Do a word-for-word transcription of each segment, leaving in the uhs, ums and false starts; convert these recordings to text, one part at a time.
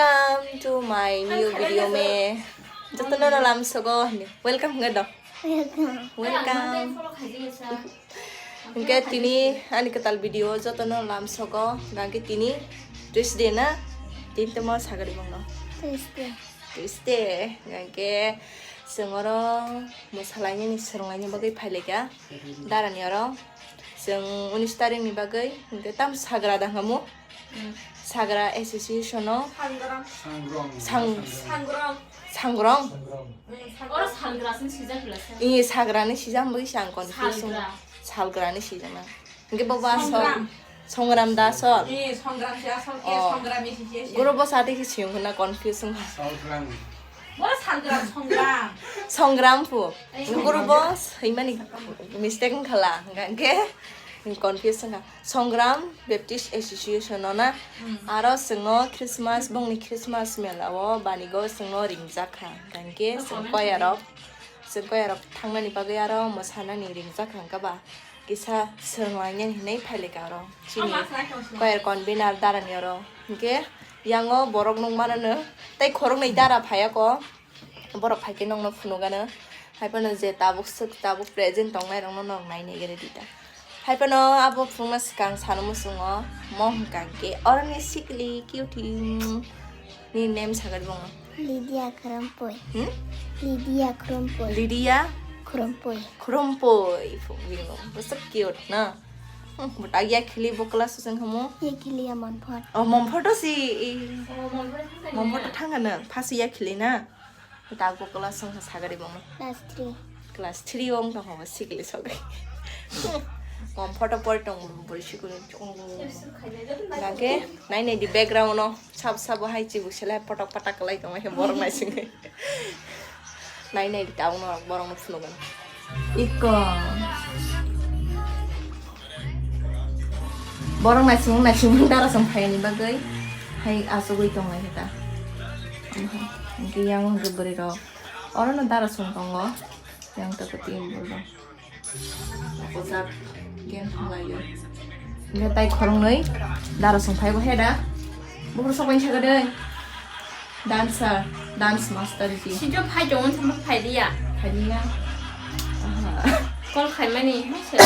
Welcome to my new video me. Jotono no lam sogo. Welcome hwnga do. Welcome. Welcome. Hwnkhe tini ani kwtal video jotono lam sogo. Hwnkhe tini Tuesday na. Tini tamo sagari bongno. Tuesday. Tuesday. Hwnkhe chwng oro mwsalainani swrwnglaini bagwi phailaikha. Darani oro. Chwng unis tarikni bagwi. Hwnkhe tam sagra da hwnkamu. Sagra association o Sangrong. Sang Sangrong. Sangrong. Sangrong. Oro salgra sin sijak la sa. Ini sagrani sijak bagwi ang confuse. Salgra. Salgrani sijak na. Hwnkhe bo ba so Songram. Songram da so. Eh, Songram si asal ke Oh. Songram isi si. Guru bo sate ki siyung na confuse. Songram. Oro salgra Songram. Songram pu. Guru bo himani mistake khala. Hwnkhe confuse wngkha. Songram Baptist Association no na. Aro chwngno Christmas, bongni Christmas mela o banigo chwngno ringjak kha. Hwnkhe chwng koyarok, chwng koyarok thangnani bagwi aro mwsanani ringjak kha hwnkhe ba kisa swrwnglainani hinwi phailaikha aro. Chini koyar convener darani oro. Hwnkhe yango borok nukmanano tei khoroknwi dara phaiya ko. Borok hai khe nokno phunukgano. Hai phano je tabuk swk, tabuk present tongnai rokno nok nai nai gari dita. Hai phano abo phunukna swkang sano muchungo mo hwnkha khe oroni sikli cute ni name sagari bongo. Lydia Khrompoi. Hmm? Lydia Khrompoi. Lydia Khrompoi. Khrompoi. Phunukgino. Bwswk cute na. Hmm, bo tak ya khili bo class o chwng khamu. Ya khili ya Monphot. Oh, Monphot o si. Oh, Monphot o thangkha. Monphot o thangkha na. Phasi ya khili na. Tago class wngkha sagari bongno. Class three. Class three o wngkha hwnba sikli sogwi. Kom photo pori tong bwrwi sikulu. Hwnkhe nai nai di background no sabo sabo hai chibuk selai potok patak kwlai tongma khe borok naisingwi. Nai nai di town no borok no phunukgwno. Iko. Borok naising naising dara song phaiyani bagwi hai asugwi tonglai khe ta. Hwnkhe yang hwnkhe bwrwi rok oro no dara song tongo, yang ta kwtwi borok rok. Ojak game thanglaio. Hwnkhe tai khoroknwi dara song phaibo he da. Buphuru sok bai sakha de. Dancer, dance master ji. Sijo phai tongo, samo phai liya. Phai liya. Aha. Call khaimani, hai se.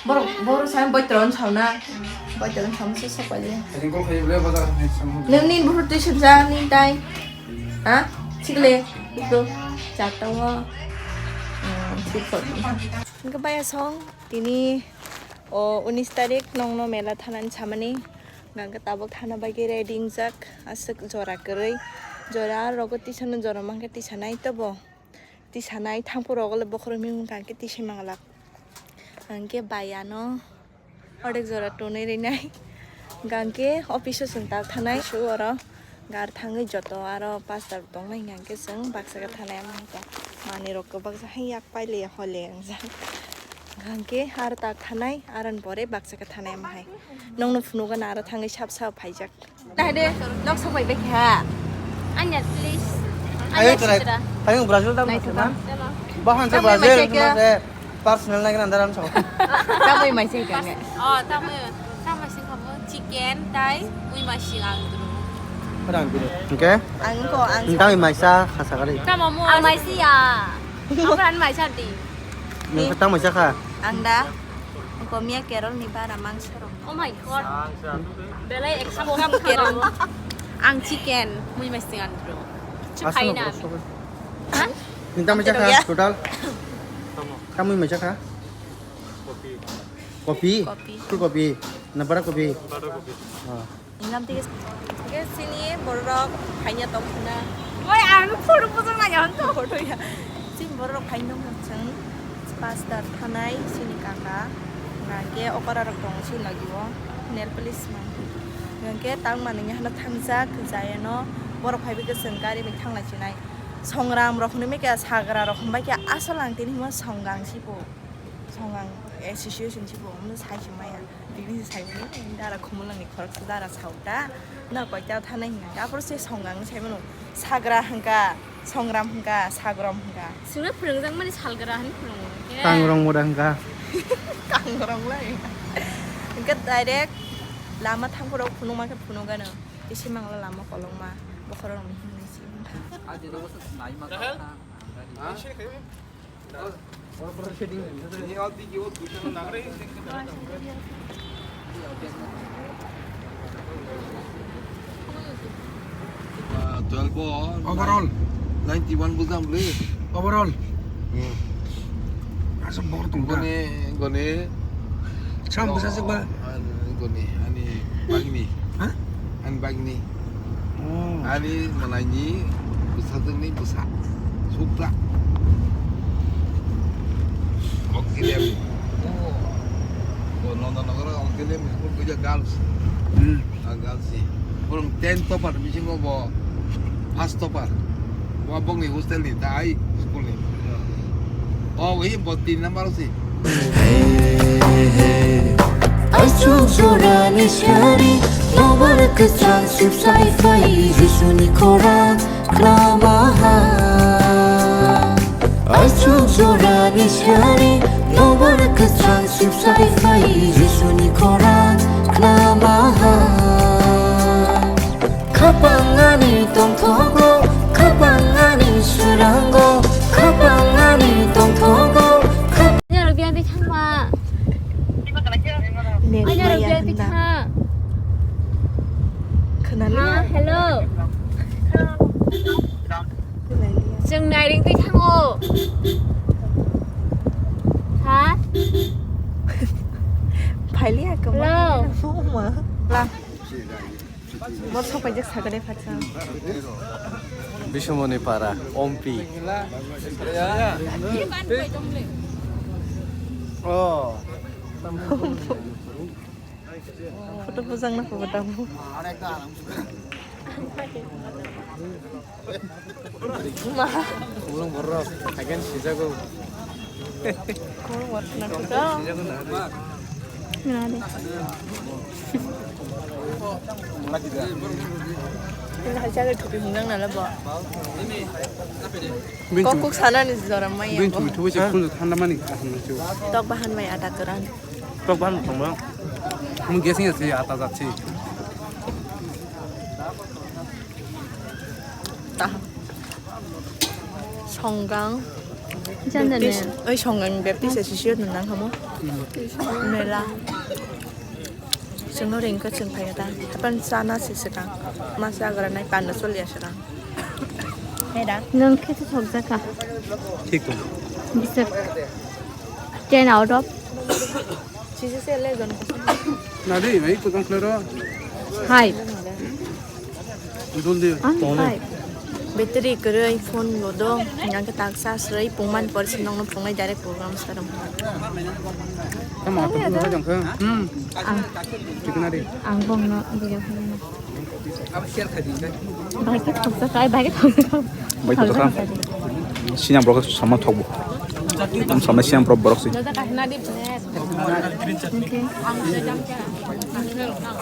Borok, borok sa boitron sauna. Boitron sauna se sok bai liya. Ani call khai le bazar ni samu. Nung ni buphuru twi sibja ni tai. Ha? Sikle. Itu. Chat tongo. Hmm, sip sot. Hwnkhe baya song tini o unis tarik nongno mela thanani samani. Hwnkhe tabuk thana bagwi ready wngjak, aswk jora kwrwi. Jora rogo tisano jora mankhe tisanai tobo. Tisanai thangphuru rogo le bokhorok mihimung kha hwnkhe tisai manglak. Hwnkhe bai ano ordek jora tonwi rwnai. Hwnkhe office o chwng tak thanai su oro. Gar thangwi joto aro pastor tongnai hwnkhe chwng baksa khe thanai ama hai khe. Manwi rok kwbaksa hai yak paile hole wngjak. Hwnkhe aro tak thanai, aroni pore baksa khe thanai ama hai. Nongno phunukgwno aro thangwi sap sap phaijak. Tahde nok sok bai bai kha. Anya, please. Ayo, anya, chwrai. Sitra. Ayo, Brazil tam naithoka. Bahang sa Brazil, maise kha. Personal nai gana daram sa. Tamoi maise kha. Oh, tamoi. Tamoi sing kha mo chicken tai mui masing ang dulu. Padang dulu. Oke. Ang ko ang. Tamoi maisa khasa kali. Tamo mo. Ang maisi ya. Ang maisa di. Nung tamoi sa kha. Ang da. Ang ko mia Carol ni bara mangso rok. Oh my god. Belai exam kam Carol. Ang chicken mui masing ang dulu. Chuphaina. Nung tamoi sa kha total. Tamoi maisa kha. Kopi. Kopi? Kopi. Full kopi. Na bara kopi? Bara kopi. Ah. Ingam tige. Tige sini borok khaina tong khuna. Oi, ang photo bujang na yan to. Photo ya. Sini borok khaina tong chang. Pastor thanai sini kaka. Nangke okora rok tong sini lagi o. Nail polish man. Nangke tang mani hana thangjak jayano. Borok phaibi ke sengkari mi thangla chinai. Songram rok hwnwi khe sagra rok hwnbai khe asol ang tini hwnma songang sibo. Songang association si bo, omo sai se maya. Bini se sai mani, dara khumulangni khoroksa dara sauta. Na koita thanai hwnka, apor se songang sai mano. Sagra hwnka, songram hwnka, sagrom hwnka. Singna phwrwngjak mani salgra hwnwi phwrwngo. Kangrong moda hwnka. Kangrong lai. Hwnka direct lama thangphoro phunukma khe phunukgano. Isi mangla lama kolokma, bokhorok ni himni si wngkha. Twelve o overall ninety one bujam le. Overall. Hmm. Asa bor tong ta. Goni, goni. Sam bwsa sik ba? Ani goni, ani bagni. Ha? Ani bagni. Oh. Ani manaini bwsajwkni bwsa. Sukda. Okilem. Oh. Nondonogoro Okilem school kuja girls. Hmm. Ah, girls ni. Borong ten topper bisingo bo first topper. Bo bongni hostel ni dai school ni. Oh, wi bo tin number si. Hey, hey. Achuk jorani sari, nobar kwchang sipsai phai, Jisuni khorang khlamaha. Achuk jorani sari, nobar kwchang sipsai phai, Jisuni khorang khlamaha. Khapang ani tongthogo, khapang ani swrango, khapang ani tongthogo, khap- Anyarok biya di thangma. Net Anyarok maya biya di hwnna. Thang. Khwnaliya? Ha, hello. Khwnaliya. Chwng nairing twi thango. Ha? Phailiya kwma. Hello. Mama. Mo sopaijak sagade phatsa. Bisumoni para, Ompi. Oh. Photo bujang na photo tamu. Khulung borok, again sijago. Khulung borok na photo. Nade. Ini hajar kopi munggang nala bo. Kok kok sana ni joram mai. Bin bo. Tumi tumi cek pun thanda mani kaham na cek. Tok bahan mai ata keran. Tok bahan tong ba. Mun gesing ya si ata jat si. Taha. Songgang. Janda Baptist, ne. Oi, Songgang Baptist Association nang hamo. Mela. Chwngno ringkha chwng phaikha ta. Hapan chana se swkang. Ma chagra nai panda choliya swkang. Heda. Nang khe to thokjaka. Thik to. Bisa ten out of. Sisi se le jon kosom. Nadi, mai kutang klero. Hai. Dul di. Ang hai. Battery kwrwi phone bo do, yang khe tak charge rwi pungman por si nokno phungnai direct program saram. Tamo to phone jang khe. Hmm. Ang. Tikna di. Ang bongno video phone. Bai khe thoksa kai, bai khe thoksa kai. Bai thoksa kai. Sinyang borok sama thokbo. Am sama sinyang borok borok si.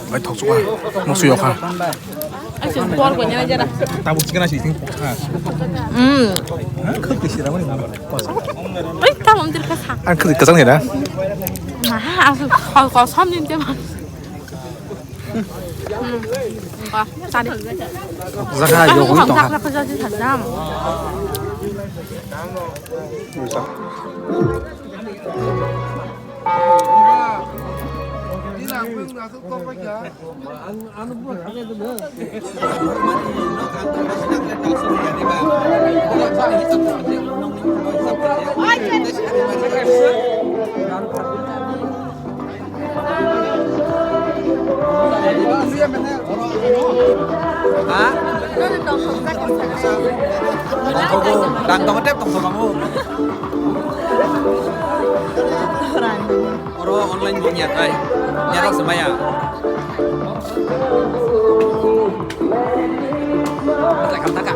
Bai thoksa kai. Moksu yokha. Tabuk chikana si ting. Hmm. Khuk kisi ramani. Bai tabuk tir kasa. Ang khuk kasang hera. Nah, aku kau kau sam ni tema. Hmm. Wah, tadi. Jaga yo, aku tak tak kerja di sana. Ha? Rang tongo, tep tong thok ang o. Oro online bo ya kai. Nyarok se maya. Taka, taka.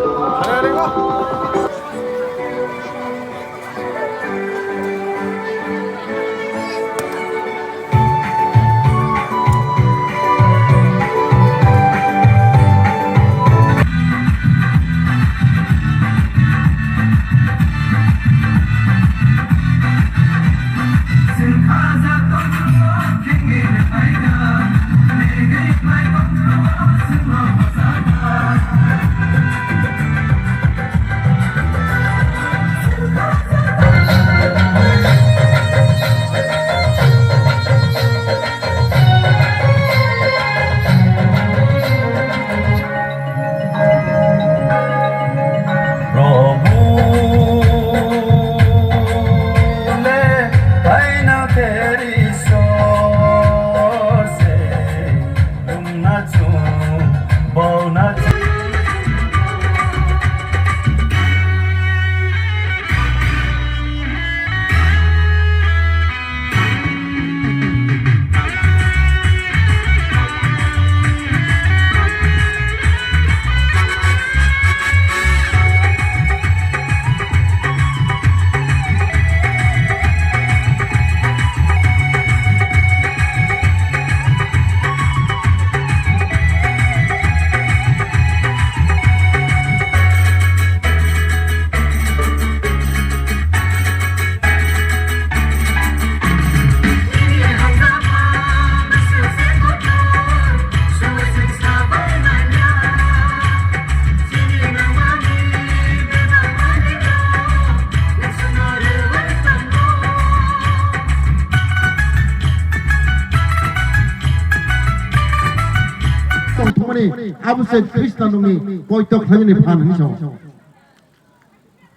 Abo se Khristanoni poito khlaimani phan hinwi sao.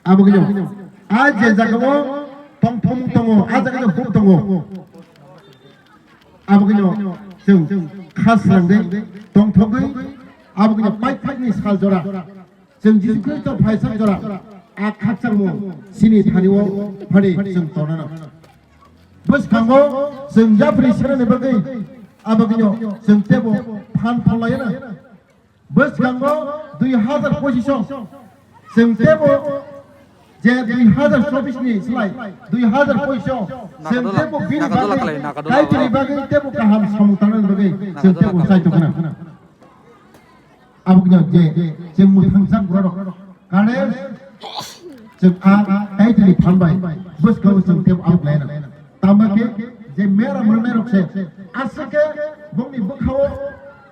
Abo khe a je jagao tongthokmung tongo, a jagao huk tongo. Abo khe chwng kha srangwi tongthogwi, abo khe paithakni sal jora. Chwng Jisu Khristo phaisa jora a khakchangmung chini thani-o phari chwng tongnano. Bwskango chwng yapri serani bagwi abo khe chwng teibo phan pholayana. Bwskango dui hazar pochisio chwng teibo je dui hazar chobisni slai dui hazar pochisio chwng teibo bini bagwi, Kaitorni bagwi teibo kaham samung tangnani bagwi chwng teibo chai tongkhna. Abo khe je chwng mwthangsak borok kare chwng a Kaitorni phan bai bwskango chwng teibo abo khlaina. Tamo khe je mera mwnai rok se aswk khe bongni bwkhao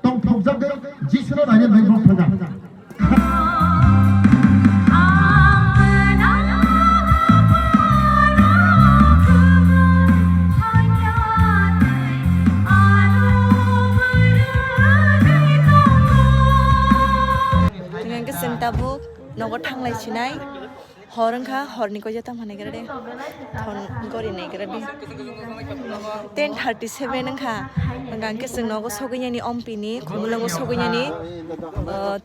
tongthokjagwi Jisuno naina bagwi bok thangkha. Hingke chwng tabuk nogo thanglai sinai. Hor wngkha, horni koita tamo hwnwi khe de. Thon gori nai khe de. Ten thirty seven wngkha. Hwnka hwnkhe chwng nogo sogwi yani, ompini khumulwngo sogwi yani.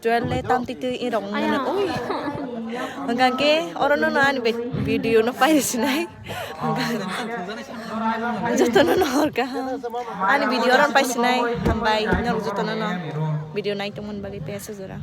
Twelve le tam twi twi rok wngmano. Ui. Hwnka hwnkhe oro no ani video no pai sinai. Jotono no hor kaham. Ani video oro pai sinai. Hambai norok jotono no video nai tongmani bagwi pesa jora.